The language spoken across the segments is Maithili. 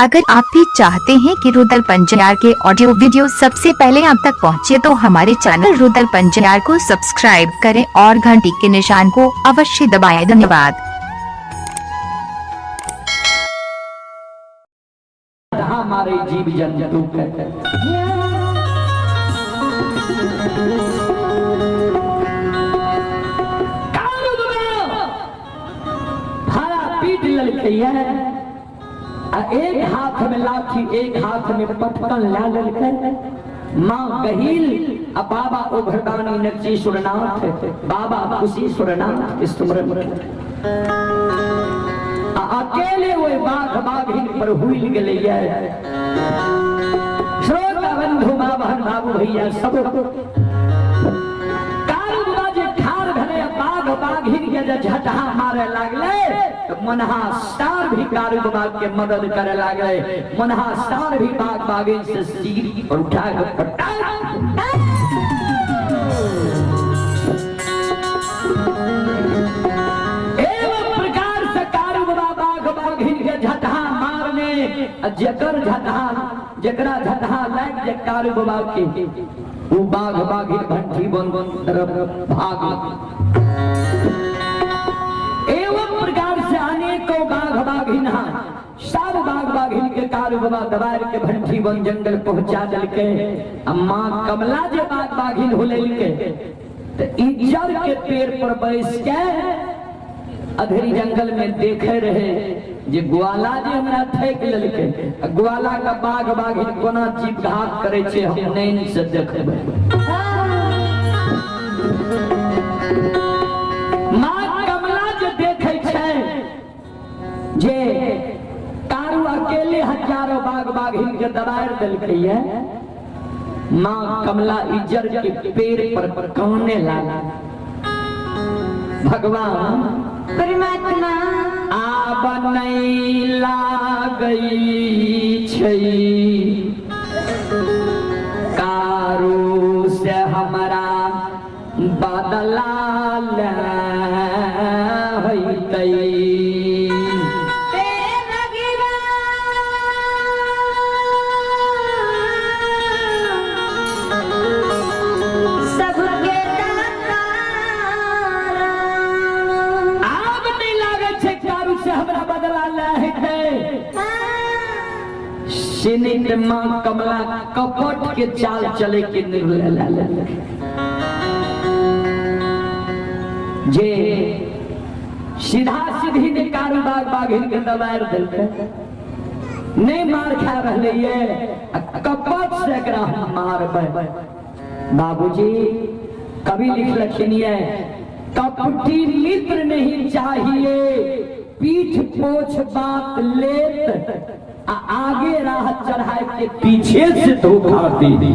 अगर आप भी चाहते हैं कि रुदल पंजियार के ऑडियो वीडियो सबसे पहले आप तक पहुंचे तो हमारे चैनल रुदल पंजियार को सब्सक्राइब करें और घंटी के निशान को अवश्य दबाएं। धन्यवाद। हमारे जीव जंतु के भाड़ा पीट ललकै आ एक हाथ में लाठी एक हाथ में पटकन ला ललकै। माँ गहील आ बाबा ओभरदानी नक्चीश्वरनाथ बाबा कुशीश्वरनाथ स्मरण आ अकेले ओहि बाघ बाघिन पर हुइल गेलैया। श्रोता बंधु माँ बहन बाबू भैया सब कारू बाबा जे ठार भेलै बाघ बाघिन के जे झटहा मारे लागले तो मनहा सार भी कारू बाबा के मदद करे लागले। मनहा सार भी बाघ बाघिन से सीर और उठा के पटा एवं प्रकार से कारू बाबा बाघ बाघिन के झटहा मारने जकर झटहा जकरा झटहा लाग जे कारू बाबा के वो बाघ बाघिन भंठी बन बन तरफ भाग। एवं प्रकार से अनेकों बाघ बाघिन सब बाघ बाघिन के कारू बाबा दबार के भंठी बन जंगल पहुंचा दलके। अम्मा कमला जे बाघ बाघिन होलके तो इजर के पेड़ पर बैस के अधेरी जंगल में देखे रहे जे ग्वाला जे हमरा ठेक लेलके ग्वाला का बाघ बाघिन कोना जीव घात करे छे हम नैन से देखबै। माँ कमला जे देखे छे जे कारू अकेले हजारों बाघ बाघिन के दबार देलकै है। माँ कमला इजर के पेड़ पर काने लाला। भगवान परमात्मा आब नहीं लागई छै कारू से हमरा बदला ले होइतै। सबके दाता आब नहीं लागै छै कारू से हमरा बदला ले होइतै। सिनित माँ कमला कपट के चाल चले के निर्णय ले ले जे सीधा सीधी ने कारू बाघ बाघिन के दबार देलकै नहीं मार खा रहले ये कपट से एकरा हम मारबै। बाबूजी कवि लिखलखिन ये कपटी मित्र नहीं चाहिए पीठ पोछ बात लेत आ आगे राह चढ़ाए के पीछे से धोखा दे दी।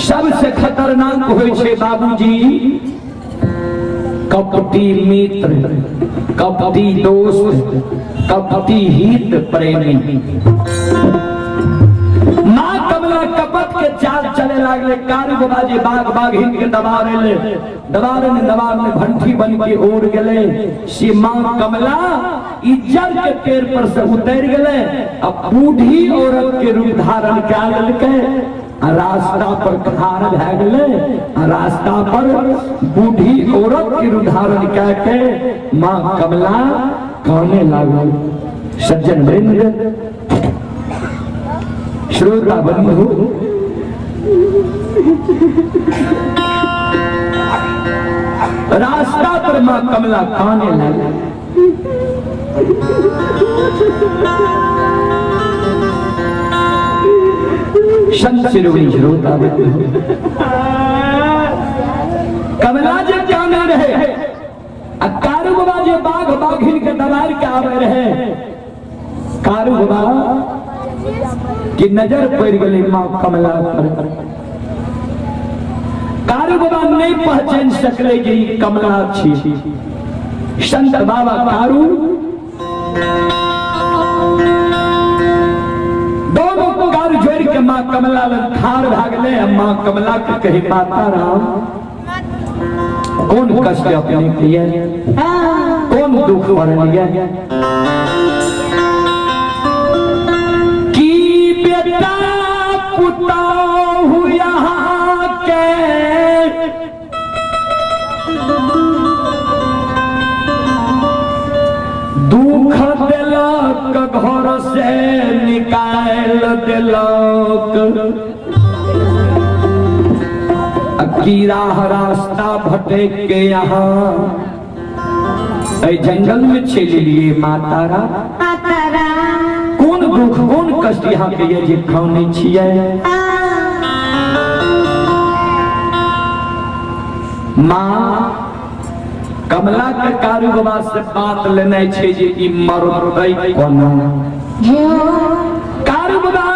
सबसे खतरनाक होय छे बाबूजी कपटी मित्र कपटी दोस्त कपटी हित प्रेमी। माँ कमला कपट के चाल चले लागले कारू बाबा जी बाघ बाघिन के दबावे ले दबावे ने दबावे भंठी बन के उड़ गेले। से माँ कमला इज्जत के पेड़ पर से उतर गेले अब बूढ़ी औरत के रूप धारण कए लेलकै आ रास्ता पर ठाढ़ भए गेले। आ रास्ता पर बूढ़ी औरत के रूप धारण कए के माँ कमला काने लागल। सज्जन वृंद श्रोता बंधु रास्ता पर माँ कमला काने लागल। संत शिरोमणि श्रोता बंधु कमला जे काने रहे आ कारू बाबा जे बाघ बाघिन के दबार के आवे रहे कारू बाबा की नजर पड़ गई माँ कमला पर। कारू बाबा नहीं पहचान सकले जे ई कमला छी। संत बाबा कारू दोनों कार जोड़ के माँ कमला लग ठार भागले। माँ कमला के कही माता राम कोन कष्ट अपने के ये, कोन दुख पड़ल ये? की बेटा पुतहु यहाँ के दुख देलक, घर से निकाल देलक, कीड़ा रास्ता भटक के यहाँ जंगल में चलि लिए माता रा। कोन दुख कोन कष्ट यहाँ के ये जे खाने छियै? माँ कमला के कारू बाबा से बात लेने छे जे ई मरतै कोना। कारू बाबा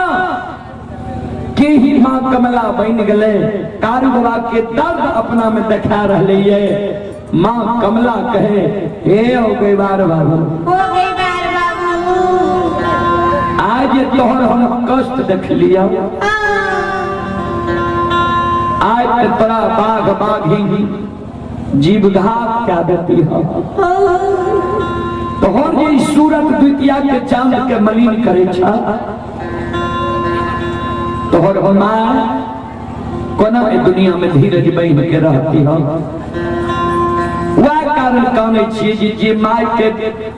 के ही माँ कमला बन गले। कारू बाबा के दर्द अपना में देखा रहले ये। माँ कमला कहे, हे हो गई बार बाबू, हो गई बार बाबू, आज तोहर हम कष्ट देख लिया, आज तोरा बाघ बाघी जीवघात क्या देती हो, तोहर जे सूरत द्वितीया के चांद के मलिन करे छा, तोहर माँ कोना ए दुनिया में धीरज बन के रहती हो। वह कारण कानै छियै जे जे माय के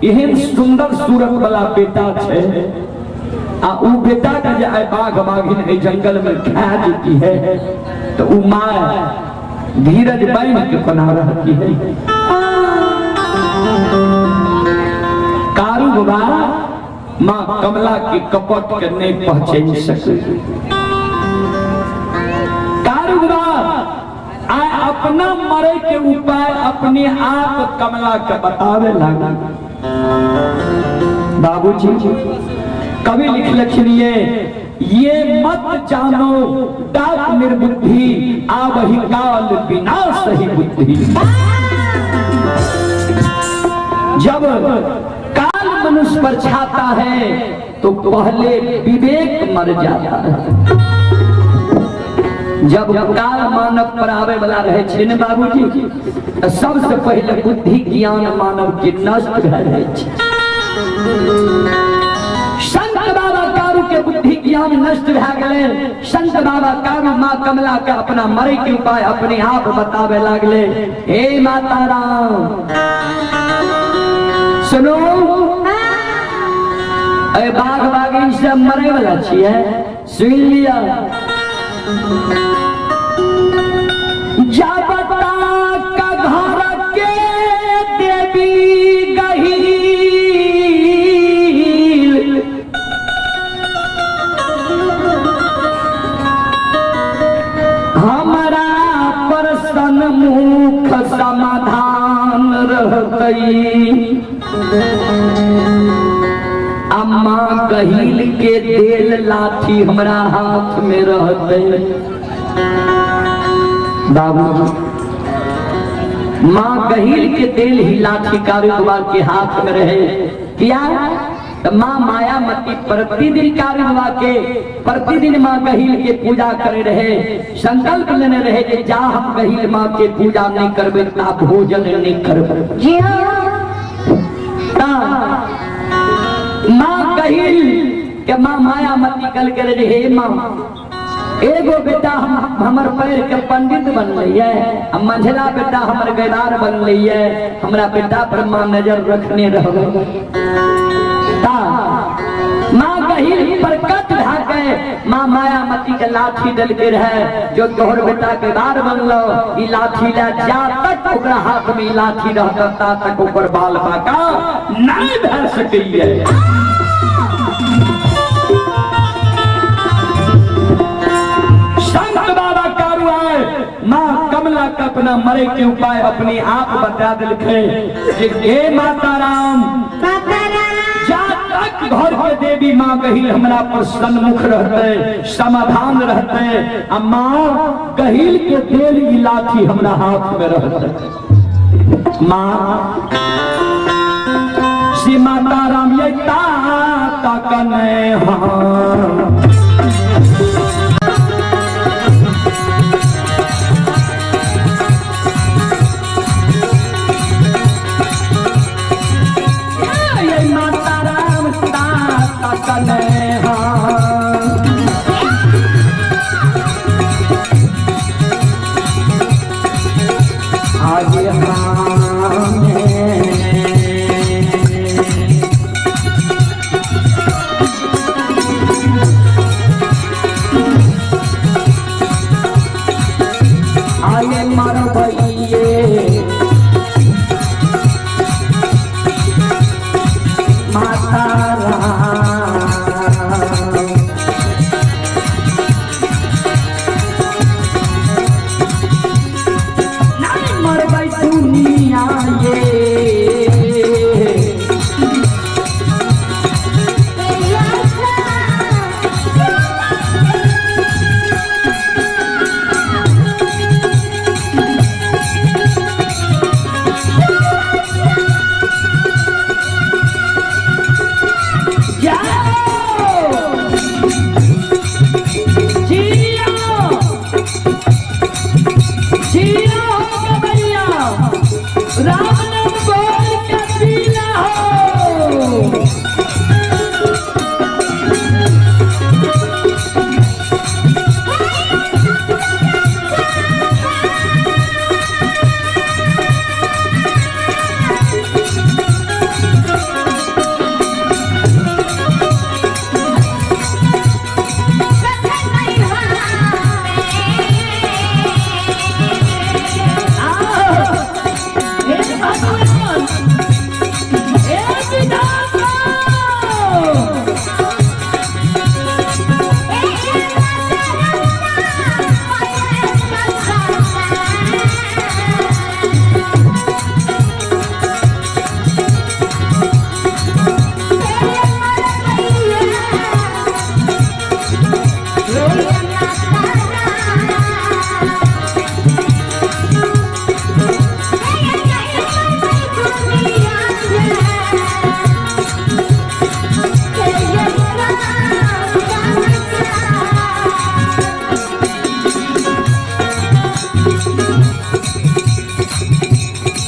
एहन सुंदर सूरत वाला बेटा छै, आ उ बेटा के जे आइ बाघ बाघिन एहि जंगल में खा जेती है, तो उ my धीरज बन के कोना रहती है। कारू बाबा माँ कमला के कपट के नहीं पहचान सके। कारू बाबा आय अपना मरे के उपाय अपने आप कमला के बतावे लगा। बाबूजी कवि लिख लखनिए, ये मत जानो डाक निर्बुद्धि, आवही काल बिना सही बुद्धि। जब काल मनुष्य पर छाता है तो पहले विवेक मर जाता है। जब काल मानव पर आवे वाला रहे छे ने बाबूजी, तो सबसे पहले बुद्धि ज्ञान मानव के नष्ट भए जाय छे। संत बाबा कारू के बुद्धि ज्ञान नष्ट भए गेलै। संत बाबा कारू माँ कमला के अपना मरे के उपाय अपने आप बतावे लागले। हे माता राम सुनो, ए बाघ बाघिन से मरे वाला छियै, सुन लिया। जाबता का घर के देवी गहील, हमरा पर सन्मुख समाधान रहतई। अम्मा गहील के देल लाठी हमरा हाथ में रहतई। बाबू माँ गहील के देल ही लाठी कारू बाबा के हाथ में रहे। क्या तो माँ मायामती प्रतिदिन कारू बाबा के प्रतिदिन माँ गहील के पूजा करे रहे, संकल्प लेने रहे जे जा हम गहील माँ के पूजा नहीं करबे ता भोजन नहीं करबे। ता माँ गहील के माँ मायामती कल के रहे, हे माँ एगो बेटा हमर पैर के पंडित बनलै है, आ मंझला बेटा हमर गैदार बनलै है, हमरा बेटा पर माँ नजर रखने रहबै। ता माँ गहील प्रकट भए के माँ मायामती के लाठी देलकै रहे, जो तोहर बेटा के दार बनलो ई लाठी ले जा तक ओकरा हाथ में ई लाठी रहत ता तक ओकर बाल बाका नहीं भए सकैए। संत बाबा कारू आए माँ कमला का अपना मरे के उपाय अपने आप बता दिलखे जे हे माता राम, जा तक घर के देवी माँ गहील हमरा पर सन्मुख रहते, समाधान रहते, आ माँ गहील के देल ई लाठी हमरा हाथ में रहते। माँ श्री माता राम ये ता कने हाँ। आगे हमें। आये मरबइये माता राम। नहीं मरबै दुनिया ये। जाओ जियो जियो हो गबैया, राम नाम बोल के पीला हो। आओ, हे भगवान, हे विधाता।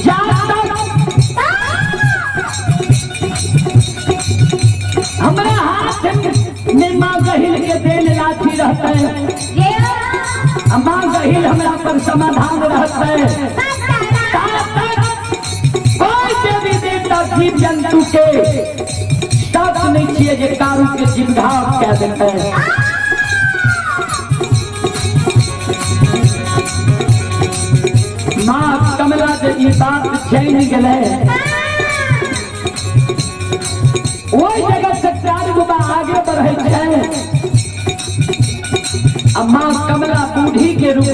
जा तक हमरा हाथ में माँ गहिल के देल लाठी रहते, आ माँ गहिल हमरा पर समाधान रहते, ता तक कोई देवी देवता जीव जंतु के शक नहीं छिए जे कारू के जीवघात कह देते। माँ कमला जे ई बात जानि गेलै, ओहि जगह से कारू बाबा आगे बढ़ै छै आ माँ कमला बूढ़ी के रूप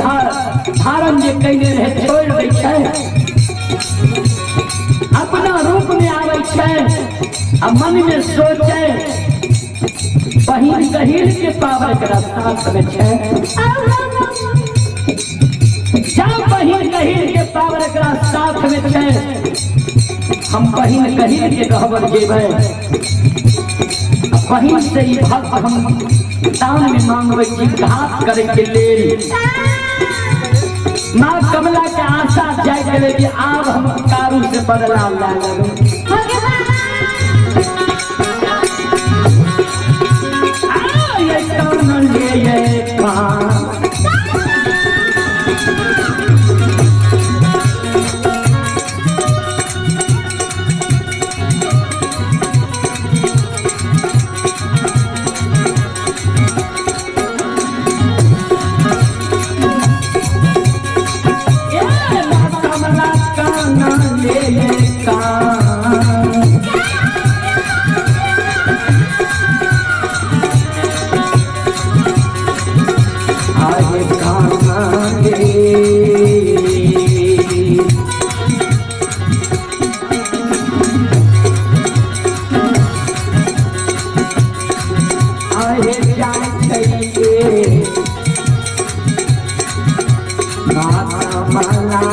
धारण जे कैने रहे छोड़ि दै छै, अपना रूप में आबै छै आ मन में सोचै बहिन गहिल के पावर एकरा साथ में छै। जा बहिन गहिल के पावर एकरा साथ में छै, हम बहिन गहिल के गहबर जेबै, आ बहिन से ई भक्त हम दान में मांगबै जीवघात करे के लेल। माँ कमला के आशा जाय गेलै कि आब हम कारू से बदला लए लेबै। आ ये कान ले ये कान, ये माँ कमला कान ले ये कान। आए कान ले, आए जाय छैये माँ कमला।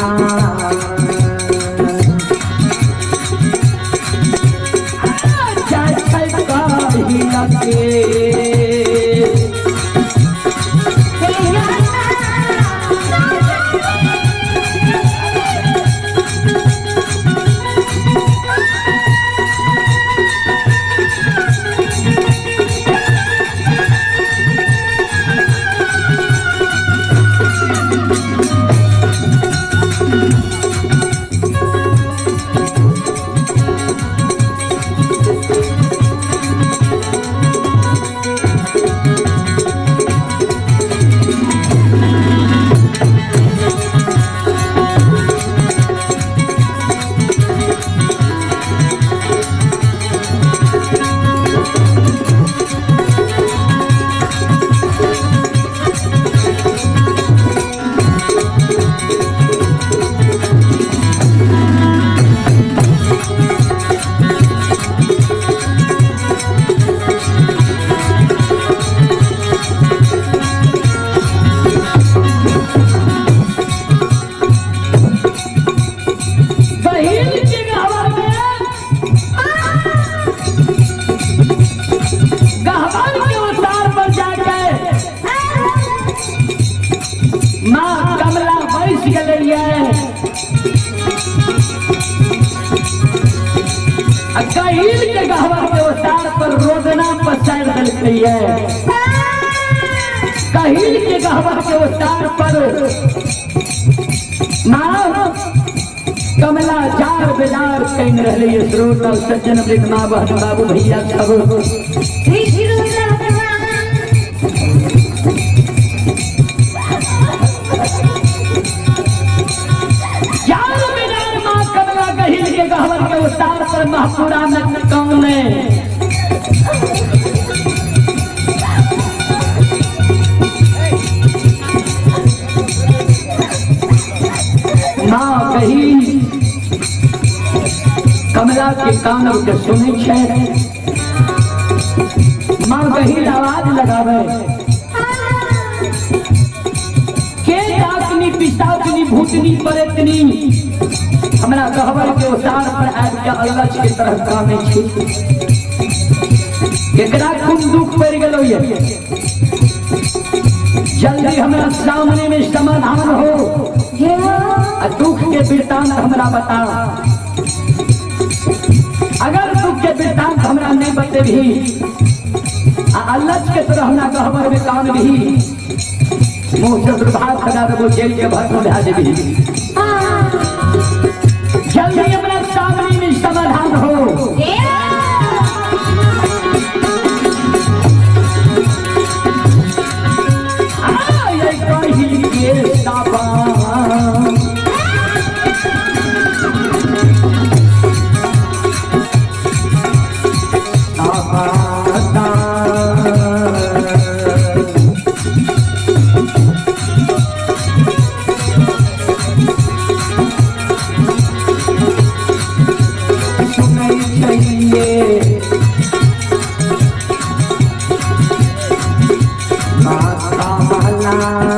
आ कहिल के गहवर के ओसार पर रोदना पसार देलकै ये। कहिल के गहवर के ओसार पर माँ कमला जार बेजार can रहले ये। श्रोता सज्जन वृद्ध माँ बहन बाबू भैया सब, श्री श्री रुद्र भगवान। जार बेजार माँ कमला कहिल के गहवर के ओसार पर महपुरा में कौन है। माँ कही कमला के कानव के सुनै छै। माँ कही आवाज लगावे के डाकनी पिशाचनी भूतनी परेतनी हमरा गहबर के ओसार पर आबि के अल्लच के तरह कानै छी, केकरा कोन दुख पड़ि गेलो ये, जल्दी हमरा सामने में समाधान हो आ दुख के वृत्तांत हमरा बता। अगर दुख के वृत्तांत हमरा नहीं बतेबही आ अल्लच के तरह हमरा गहबर में कान भी मुंह से दुर्भाग लगा देबो, जेल के भस्म भए जेबही। जल्दी हमरा सामने में समाधान हो। आय कही के साबा सुनै छैये माता मला।